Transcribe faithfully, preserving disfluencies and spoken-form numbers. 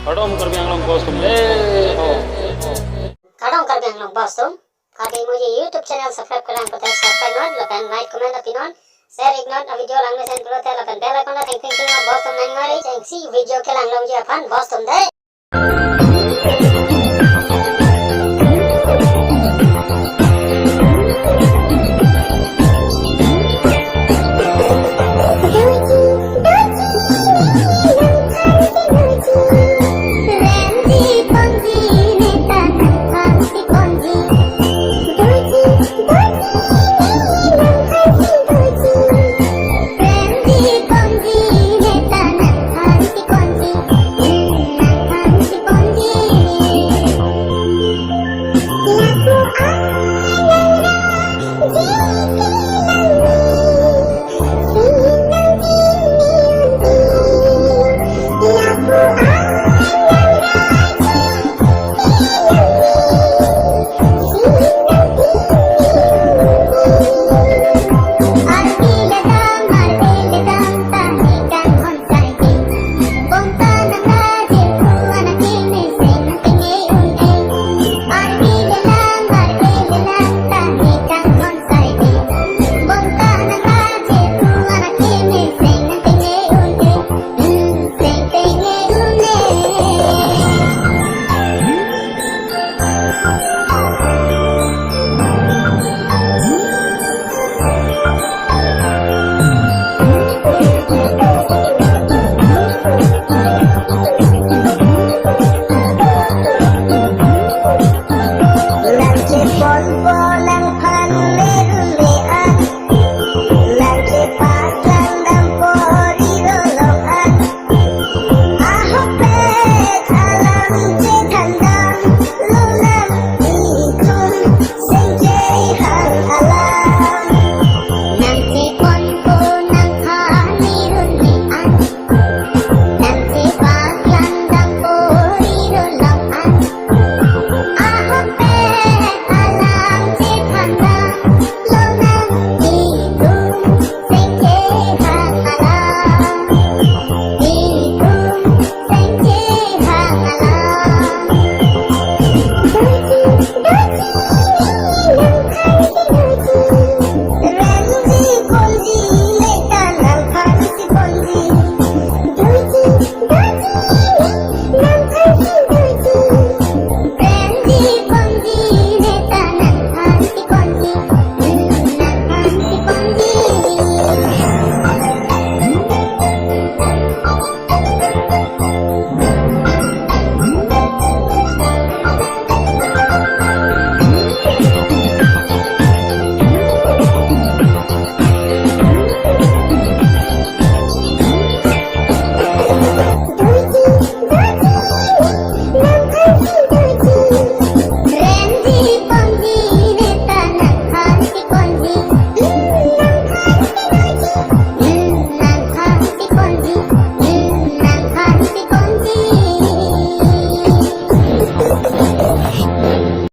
Kardom Karbi Anglong Bostum de. Kardom Karbi Anglong Bostum. Kardom, muji YouTube channel subscribe kelang pute subscribe non, lapen like, comment, opinion, share iknon, a video langmesen pulote lapen bell icon ta thengtheng thengtheng Bostum nang ngari, chengsi video kelang longji aphan Bostum de.